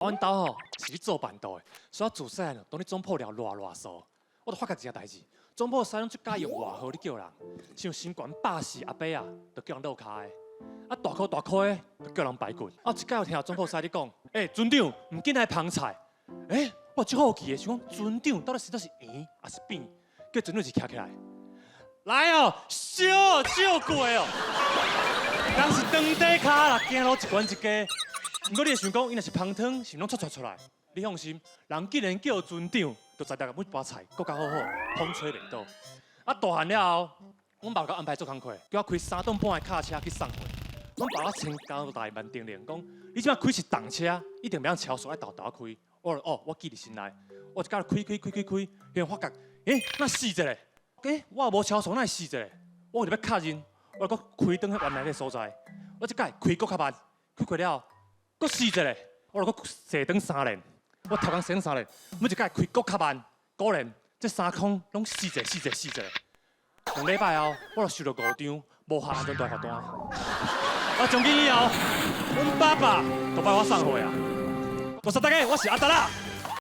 阮兜吼是咧做辦桌的，所以我自細漢就當咧總鋪了囉囉嗦。我就發覺一件代誌，總鋪師攏足佮意用外號咧叫人，像身懸百四阿伯啊，就叫人落跤的；啊大箍大箍的，就叫人排骨。啊，一擺有聽總鋪師咧講，欸，船長，毋緊來捧菜。欸，我足好奇的，想講船長到底是倒是圓還是扁？叫船長一徛起來，來哦，燒照過哦，人是長短跤啦，行路一懸一低。毋過你會想講，伊若是芳湯，是毋攏出出出來？你放心，人既然叫船長，就絕對共每盤菜閣較好好，風吹袂倒。啊，大漢了後，阮爸共安排做工課，叫我開3噸半的卡車去送貨。阮爸我先交代萬叮嚀，講你這擺開是重車，一定袂當超速，愛沓沓仔開。我說哦，我記佇心內。我一共開開開開開，忽然發覺，欸，哪死一個？欸，我也無超速，哪會死一個？我就欲確認，我閣開轉去原來个所在。我這擺開閣較慢，開過了後，閣死一個。我閣踅轉三輪，我頭殼踅轉三輪，每一擺開閣較慢，果然這三空攏死一個死一個死一個。2禮拜後，我就收到五張無效安全帶罰單。啊，從今以後，阮爸爸就愛我送貨啊！多謝大家，我是阿達啦。